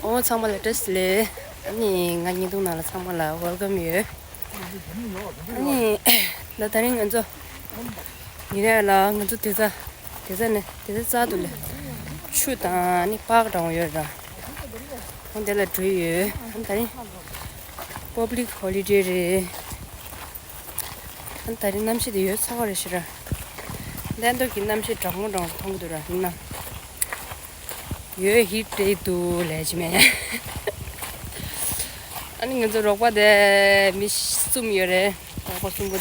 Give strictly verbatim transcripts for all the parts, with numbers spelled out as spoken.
ཨོ་ཚང་མ་ལ་བཀྲ་ཤིས་བདེ་ལེགས། ཨ་ནི་ང་བརྙན་ཐུང་ནང་ལ་ཚང་མ་ལ་ཝེལ་ཀམ་ཡོད། ཨ་ནི་ད་ད་རིང་ང་ཚོ་ཉིན་རེ་ལ་ང་ཚོ་དེ་ཚ་དེ་ཚ་ནས་དེ་ཚ་རྩ་དུ་ལས་ཆུ་དང་ཨ་ནི་པཱརྐ་འདྲ་བོ་ཡོད་ར། ཨོ་དེ་ལ་འགྲོ་ཡོད། ཨ་ནི་ད་རིང་པབ་ལིག་ཧོ་ལི་ཌེ་རེད། ཨ་ནི་ད་རིང་གནམ་གཤིས་དེ་ཡོད་ཚ་བ་རེད་ཤི་ར། ལན་ཏོག་གི་གནམ་གཤིས་གྲང་མོ་གྲང་མོ་མཐོང་གི་འདུག་ར་ཡིན་ན། ཡོད་ཧིཊ་རེད་འདུག་ལས་ཅི་མེད། ཨ་ནི་ང་ཚོ་རོགས་པ་དེ་མི་གསུམ་ཡོད་རེད། རོགས་པ་གསུམ་པོ་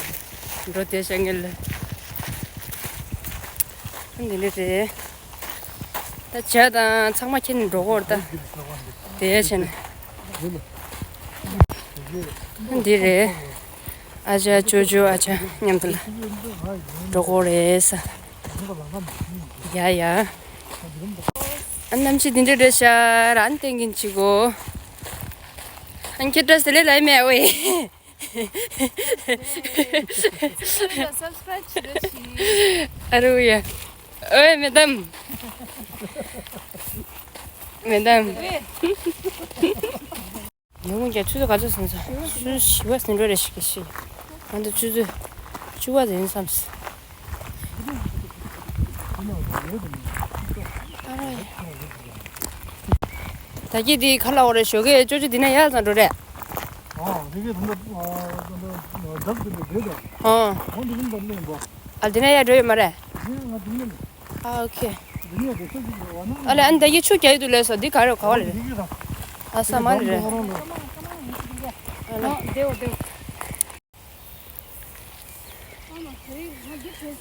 འགྲོ་དེ་བྱ་ངེས་ལ། ཨ་འདི་འདྲ་རེད། ད་བྱ་དང་ཚང་མ་ཁྱེར་ནས་འགྲོ་གོ་ར་ད། དེ་བྱས་ནས། ཨ་འདི་རེད། ཨ་ཅག་ཅོ་ཅོ་ཨ་ཅག་མཉམ་དུ་ལ་འགྲོ་གོ་རེད་ས། ཡ་ཡ། ཨ་གནམ་གཤིས་འདི་འདྲ་རེད་ཤག་ར། ཨན་ཏན་གིན་ཅི་གོ། ཨན་ཁྱེད་བཀྲ་ཤིས་བདེ་ལེགས་ལབ་མེད་ཨོ་ཡེ། Subscribe བྱེད་རོགས་གྱིས། ཨ་རུ་ཡ། ཨོའི་མེ་དམ། མེ་དམ། ཨོའི། ཉོ་ངོ་རྒྱ་ཆུ་ཚོད་ག་ཚོད་ཟིན་ཚོད། ཆུ་ཚོད་བཞི་པ་ཟིན་འགྲོ་རེ་ཞིག་གི་ཤི། ང་ཚོ་ཆུ་ཚོད་བཅུ་པ་ཟིན་བསམས། ད་གི་དེ་ཁ་ལག་འོ་རེ་ཞོགས་ཀས་ཅོ་ཅོ་དེ་ན་ཡར་ཙམ་འགྲོ་རེད། ཨ་དེ་གི་ད་ལྟ་ཨ་ད་ལྟ་ཨ་ད་ལྟ་འགྲོ་དེ། ཨ་ཨོ་འདི་གི་ད་ལྟ་ཡིན་པ། ཨ་དེ་ན་ཡར་འགྲོ་ཡོད་མ་རེད། དེ་ང་དེ་ནས། ཨ་ཨོ་ཁེ། ཨ་ལེ་ཨ་ནི་ད་གི་ཆུ་རྒྱག་ཡི་འདུག་ལས་སོ་འདི་ག་རེ་ག་བ་ལེ་རེད། ཨ་ས་མ་ལེ་རེད། ཨ་ལེ།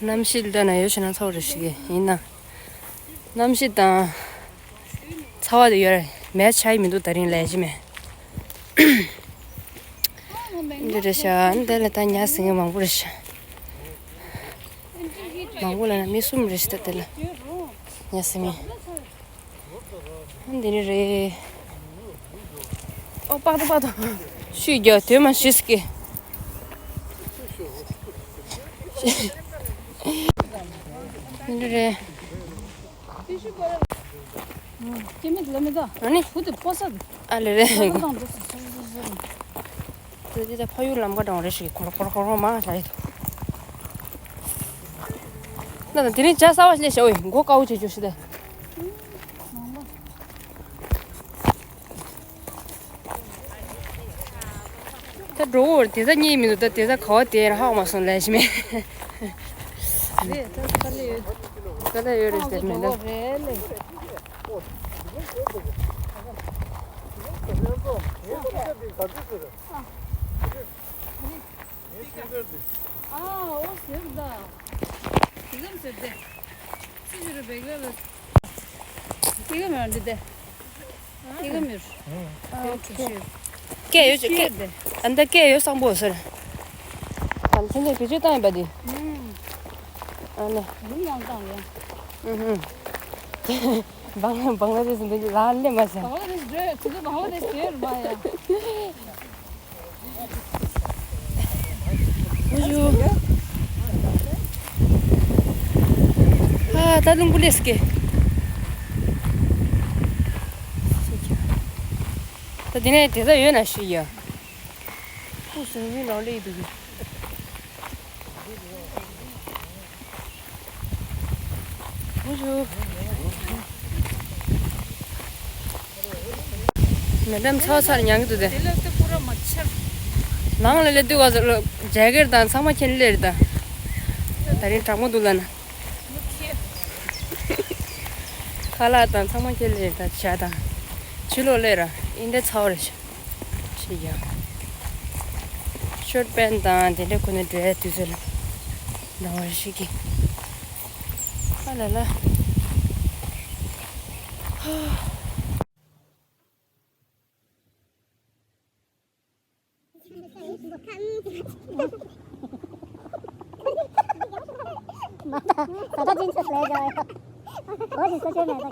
གནམ་གཤིས་ལྟ་ན་ཡོད་ཤི་ན་ཚ་བ་རེ་ཞིག་ཡིན་ན། གནམ་གཤིས་དང་ཚ་བ་དེ་ཡོད་རེད། མེ་ཆ་ཡི་མི་འདུག་ད་རིང་ལས་ཀྱི་མེད། འདི་རེད་ཤག་འདི་ལ་ད་ཉ་ཟིང་ངེ་མང་པོ་རེད་ཤག་མང་པོ་ལ་ན་མི་གསུམ་རེ་ཞིག་ད་དེ་ལ་ཉ་ཟིང་ངེ་འདི་ནི་རེད། ཨོ་པག་ཏོ་པག་ཏོ་ཤུས་རྒྱག་དོན་མ་ཤུས་ཀི་འདི་རེད། སྐྱེ་མེད་ལ་མི་ད། ཨ་ནི། བུ་དེ་སྤོ་ས་དེ། ཨ་ལེ་རེད། སྤོ་དང་འགྲོ་ས་སོ་སོ་སོ་སོ། དེ་དེ་དེ་ཕ་ཡུལ་ལམ་ཁ་འགྲོ་རེ་ཞིག་ཁོར་ཁོར་ཁོར་ཁོར་མང་ལ་ཡོད། ན་ད་དེ་རིང་ཇ་ས་བ་ཞིག་ལས་བྱ་འོས་མགོ་དཀར་བོ་བྱེད་རྒྱུ་ཞིག་ད། ད་འགྲོ་འོར་དེ་ཚ་གཉིས་མི་འདུག་ད་དེ་ཚ་ག་བ་དེ་ར་ཧ་གོ་མ་སོང་ལས་ཞིག་མེད། རེད་ད་དཀའ་ལས་ཡོད། དཀའ་ལས་ཡོད་རེད་དེ་མེད་ན། འགྲོ་འོར་རེད་ལས། ཨ་འོ་ཟེར་ད། དེ་ཙམ་ཟེར་ཏེ། སི་ཞུ་རུ་བེག་ལ་ལ། ཏི་ག་མེར་འདི་དེ། ཏི་ག་མེར། ཨ་ཁེ། སྐད་ཡོད་ཅིག་སྐད། ཨ་འདི་སྐད་ཡོད་བཟང་པོ་ཟེར། ཨ་ཁྱེད་ཚོས་བེད་སྤྱོད་བཏང་ཡོད་པ་འདི། ཨ་ནི། ཡུམ་ཡང་བཏང་ཡོད། ཨུ་ཧུ། བང་བང་ལ་དེ་ཟིན་འདི་ལ་ལེ་མ་ཟེར། བང་ལ་དེ་འགྲོ་ཡོད་དེ་ཚོ་བང་ལ་དེ་ཟེར་མ་ཡ། ཨ་ད་རླུང་བུ་ལས་ཀྱི། ད་དེ་ནས་དེ་ཚ་ཡོད་ན་ཞུ་ཡ། ཁུ་སུང་སུང་ནང་ལས་འདུག་གི། མེ་ཌམ་ཚ་བ་ཚ་ལ་མྱང་གི་འདུག་སྟེ། དེ་ལ་དེ་པུ་ར་མ་ཆར། ནང་ལ་སླེབས་དུས་ག་ཚོད་ཇེ་ཀེཊ་དང་ཚང་མ་ཁྱེར་སླེབས་རེད་ད། ད་རིང་གྲང་མོ་འདུག་ལ་ན། ཁ་ལག་དང་ཚང་མ་ཁྱེར་སླེབས་རེད་ད་ཇ་དང་། ཕྱི་ལོགས་སླེབས་ར་ཨིན་འདྲ་ཚ་བ་རེད་ཤག་ཤེས་ཀྱང་། ཤོར་པན་དང་དེ་འདྲ་གོན་ནས་འགྲོ་ཡ་དུས་ཚོད་ལ་འདང་བ་ཞིག་གིས། ཨ་ལ་ལ། མ་ད་ད་ད་ཅིན་ཚོ་ལས་ཀྱི་བ་ཡོད། འོ་ཞིག་སོ་ཆོས་མེད་ད་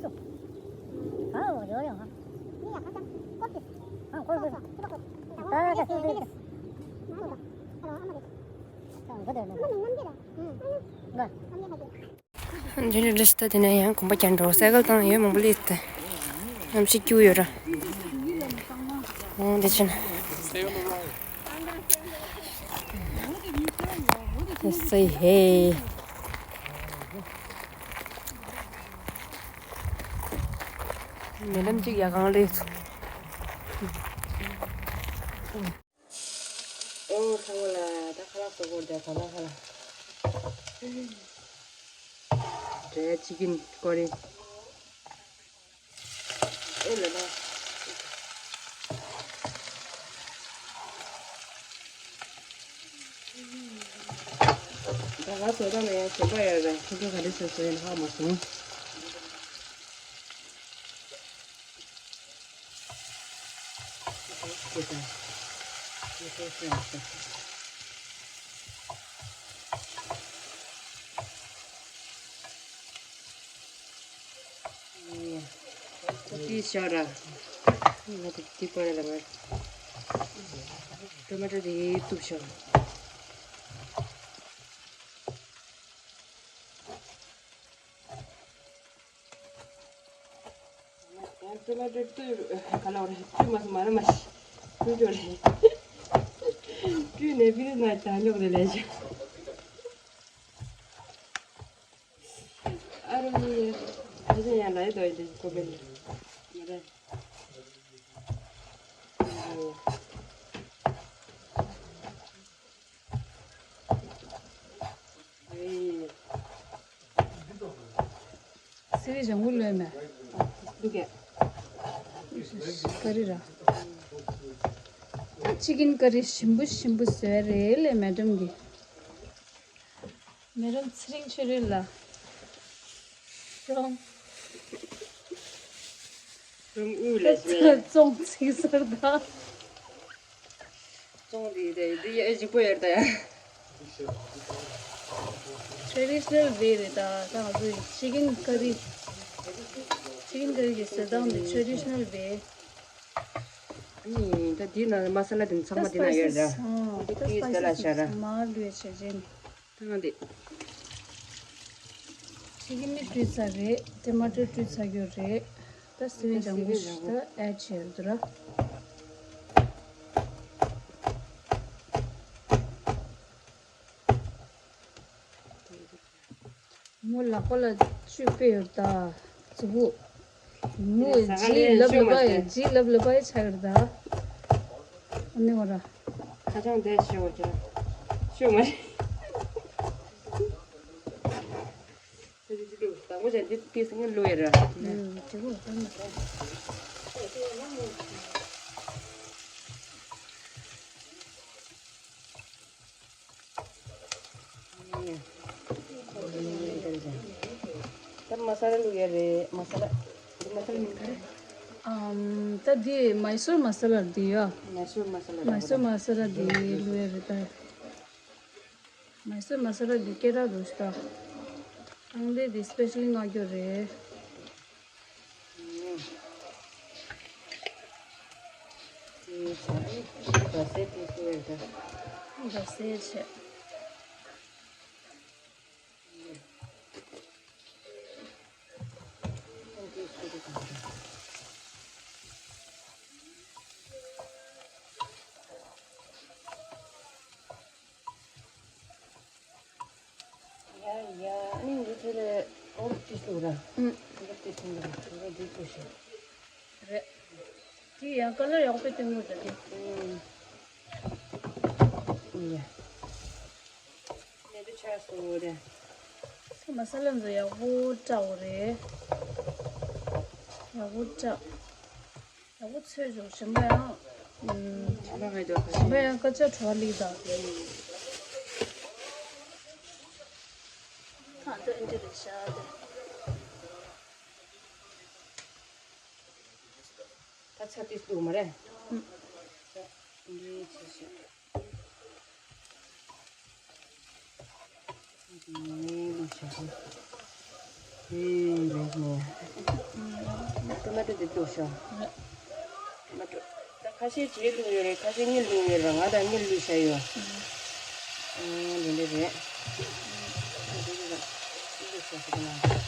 ཁྱོད། འདི་འདྲ་རེད། ད་དེ་ནས་ཡང་གོམ་པ་རྒྱག་འགྲོ། སའི་ཀལ་བཏང་ཡོད་མང་པོ་སླེབས་ཏེ། གནམ་གཤིས་སྐྱིད་པོ་ཡོད་ར། འོ་འདི་ཕྱིན། Say hey. མེ་ལམ་གཅིག་ཡར་གང་སླེབས་སོང་། ཨོ་ཚང་མ་ལ་ད་ཁ་ལག་བཟོ་དགོས་རེད། ད་ལ་ཁ་ལག་འདྲ་ཅི་ཀིན་ཀོ་རི། ཨེ་ལ་ལ། ད་ང་བཟོ་སྟངས་ལ་ཡང་ཞེན་པ་ཡོད་རེད། ཁོ་ཚོ་ག་རེ་བཟོས་བཟོས་ཡིན་ཧ་མ་སོང་། ཏི་ཤ་ར། ང་ཏི་ཏི་པ་ར་ལ་ང་། ཊོ་མེ་ཊོ་དེ་བཏུབ་ཤག་ཡང་ཊོ་མེ་ཊོ་བཏུབ་ག་ལ་བ་ར་བཏུབ་མ་སོང་། མ་ར་མ་ཤི་བཏུབ་ཅོག་རེད། བཏུབ་ནས་བི་ནི་ན་ད་ཉོག་རེ་ལས་ཤག་ཨ་རོ་ནི་ཨ་ཅེ་ཡང་ལ་ཡི་དོ་ཡི་དེ་ཀོ་བེ་ནི་ཡ་ར། སི་རི་ལྗང་གུ་ལོས་མེ། འདུག་གས། ཀ་རི་ར། ཅི་ཀིན་ཀ་རི་ཞིམ་པོ་ཞིམ་པོ་བཟོས་རེད་ལས་མེ་ཌམ་གི། མེ་ཌམ་ཚེ་རིང་ཆོས་སྒྲོན་ལགས། ཀྲོང་། ཀྲོང་ཨུ་ལ་ཞེས། ཙོང་ཚིག་ཟེར་ད། ཙོང་འདི་དེ་འདི་ཡ་ཨེ་ཅིག་པོ་ཡར་ད་ཡ། ཊེ་རེ་ཌི་ཤ་ནལ་ཝེ་རེད་ད། ད་ང་ཚོ་ཅི་ཀིན་ཀ་རི། ཅི་ཀིན་ཀ་རི་གི་བཟོ་སྟངས་འདི་ཊེ་རེ་ཌི་ཤ་ནལ་ཝེ། ཨ་ནི་ད་འདི་ན་མ་ས་ལ་དེ་ཚང་མ་འདི་ན་ཡོད་ར། ད་སི་པའི་སི་སི་ཨ་འདི་དེ་ཚང་མ་བླུགས་བྱས་རྗེས་ནི། ད་ང་འདི། ཅི་ཀིན་ནི་བཀྲུས་ཚར་རེད། ཊ་མ་ཊོ་བཀྲུས་ཚར་རྒྱུ་རེད། ད་སི་པའི་ལྗང་གུ་ཞིག་ད་ཨེ་ཌི་བྱས་འདུག་ར། མོ་ལག་པ་ལ་བཅུད་དཔེ་ཡོད་ད། མཛུ་གུ། མོ་ཟ་ག་ལེ་ལབ་ལབ་པ་ཡི་ཇི་ལབ་ལབ་པ་ཡི་ཆགས་ཡོད་ད། ཨ་ནི་བ་ར། ཁ་ཆང་དེ་ཤོ་ཅན། ཤོ་མ་རེད། དེ་དེ་དེ་དང་པོ་ཅན་དེ་དེ་སེང་གེ་ལོ་ཡ་ར། ཨུམ་དེ་གོ་ད་ནི། ད་མ་ས་ལ་བླུགས་ཡ་རེད། མ་ས་ལ། འདི་མ་ས་ལ་མིང་ག་རེ། ཨམ། ད་འདི་མའི་སོར་མ་ས་ལ་འདི་ཡ། མའི་སོར་མ་ས་ལ། མའི་སོར་མ་ས་ལ་འདི་བླུགས་ཡ་རེད་ད། མའི་སོར་མ་ས་ལ་འདི་སྐད་གྲགས་རུ་ཤི་ད། ཨང་ལེ་འདི་སི་པེ་ཤལ་ལི་མངགས་རྒྱུ་རེད། ཨུམ། ཨེ་ཆ་ཨེ། འདྲ་སེ་དེ་སུ་ཡོད་ད། འདྲ་སེ་ཆེ། ཡ་ཡ། ཨ་ནི་འདི་ཚོ་ལས་ཨོ་ཏི་སུ་ར། ཨུམ། ཨོ་ཏི་སུ་ར། ཨོ་འདི་ཚོ་ཞིག་རེད། དེ་ཡང་ཀ་ལར་ཡག་པོ་སྟོན་གྱི་འདུག་དེ། ཨུམ། ཡ། ནས་དུ་ཆགས་སོང་རེད། ཚོ་མ་ས་ལམ་ཚོ་ཡག་པོ་བཀྲ་བོ་རེད། ཡག་པོ་བཀྲ། ཡག་པོ་ཚོས་བྱུང་། ཞིམ་པ་ཡང་་། ཨུམ། ཞིམ་པ་ཧ་ཅང་ཞིམ་པ་ཡང་སྐད་ཆ་བྲོ་བ་ལིག་དང་། ཐང་ཏོ་ཨིན་ཏི་རེ་ཤ་དེ། ད་ཚ་ཏིས་འདུག་མ་རེད། ཨུམ། འདི་ཆེ་ཤོས། འདི་ལོ་ཤ་ཤོས། ཨེ་རེད་ནས། ཊོ་མ་ཊོ་འདི་འདུག་ཤོ། ཊོ་མ་ཊོ། ད་ ཁ་ཤས་རྗེས་བླུགས་ཡོད་རེད། ཁ་ཤས་སྔོན་བླུགས་ཡོད་རེད། ང་དང་སྔོན་བླུགས་བྱས་ཡོད། ཨང་། འདི་འདྲ་རེད། འདི་འདྲ་རེད། འདི་འདྲ་བྱས་ཟེར་གི་ན།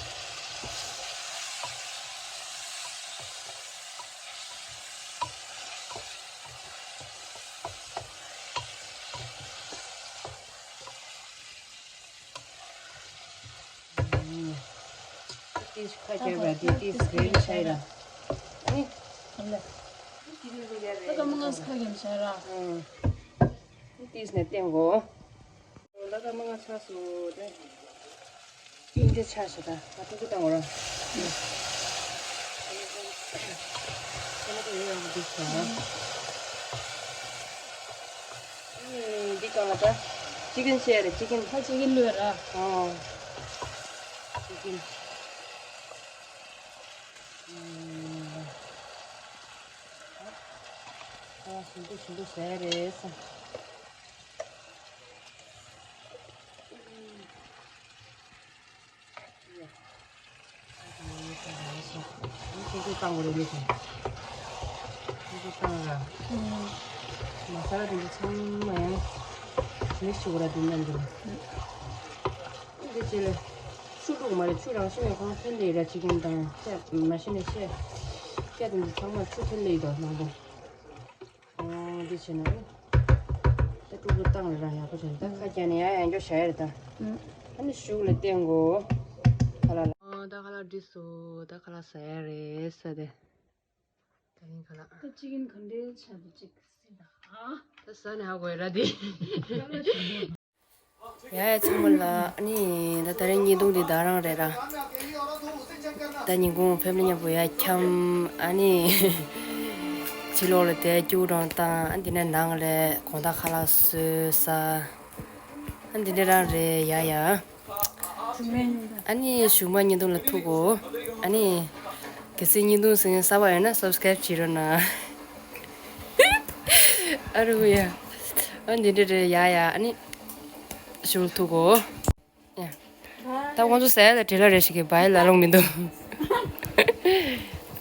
ཏིས་ཁ་རྒྱབ་ར། དེ་ཏིས་རེད་ཤ་ཡི་ར། ཨ་ནི། ཨ་ལ། ཏིས་ལུ་ཡ་རེད། ད་ད་མ་ང་ཁ་རྒྱབ་ཤ་ར། ཨང་། ཏིས་ནས་བསྟན་གོ། ད་ད་མ་ང་ཆགས་སོ་དེ། ཏིས་འདི་ཆགས་ཤ་ད། ང་ཏུ་ཀུ་བཏང་གོ་ར། ཨ་ནི་འདི་གང་ལ་ད། ཅི་ཀིན་ཤེ་རེད། ཅི་ཀིན། ད་ཅི་ཀིན་ལོས་ར། ཨོ། ཅི་ཀིན། ཨ་ཞིམ་པོ་ཞིམ་པོ་ཟ་ཡ་རེད་ས། ཁོང་ཚོས་བཏང་བ་རེད་མི་ཚོ། ཁོང་ཚོས་བཏང་ར། མ་ས་ལ་དེ་ཚོ་ཚང་མ་ཡང་མི་ཞུ་བ་ར་དེ་མཉམ་དུ་ལ། འདི་ཅི་ལ། ཆུ་བླུགས་མ་རེད། ཆུ་རང་བཞིན་ནས་ཁོང་ཐོན་ལེ་ར་བྱེད་ཀྱིན་དང་ཤ་མ་གཞི་ནས་ཤ། ཤ་དེ་ཚོ་ཚང་མ་ཆུ་ཐོན་ལེ་ཡི་དོ་ནང་དུ། ཨོ་འདི་བྱས་ན་ཨེ། ད་ཀྲུག་ཀྲུག་བཏང་རེ་རང་ཡག་པོ་བྱས་ནས་ད་ཁ་རྒྱག་ནས་ཡང་ཡང་སྐྱོ་བྱ་ཡ་རེད་ད། ཨ་ནི་གཞུག་ལ་བསྟན་གོ། ཁ་ལག་ལ། ཨོ་ད་ཁ་ལག་འགྲིག་སོང་། ད་ཁ་ལག་ཟ་ཡ་རེད་ས་དེ། ད་ཡིན་ཁ་ལག་ད་ཅི་ཀིན་ག་འདྲའི་ཆ་དེ་ཅིག་སྲིད་ད། ཨ། ད་ཟ་ནས་ཧ་གོ་ཡ་ར་དེ། ཡ་ཡ་ཚང་མ་ལ་ཨ་ནི་ད་ད་རིང་བརྙན་ཐུང་འདི་ད་རང་རེད་ར། ད་ཉིན་གུང་ཕེབས་ལ་མཉམ་པོ་ཡ་འཁྱམ་ཨ་ནི། ཕྱི་ལོགས་ལ་དེ་སྐྱུག་བྲང་བཏང་། ཨ་འདི་ནས་ནང་ལ་གོང་ད་ཁ་ལག་བཟོས་ས། ཨ་འདི་འདྲ་རང་རེད་ཡ་ཡ། ཨ་ནི་གཞུག་མ་བརྙན་ཐུང་ལ་ཐུག་གོ། ཨ་ནི་གལ་སྲིད་བརྙན་ཐུང་གཟིགས་མཁན་གསར་པ་ཡོད་ན་སབ་སི་ཀ་རེབ་བྱེད་རོགས་གནང་། ཨ་རུ་ཡ། ཨ་འདི་འདྲ་རེད་ཡ་ཡ། ཨ་ནི་གཞུག་ལ་ཐུག་གོ། ཡ། ད་ཁོང་ཚོ་ཟ་ཡ་ལ་བྲེལ་ལ་རེ་ཞིག་གི་བའི་ལ་ལོང་མི་འདུག་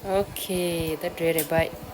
ཨོ་ཁེ། ད་བྲེལ་རེད་བའི།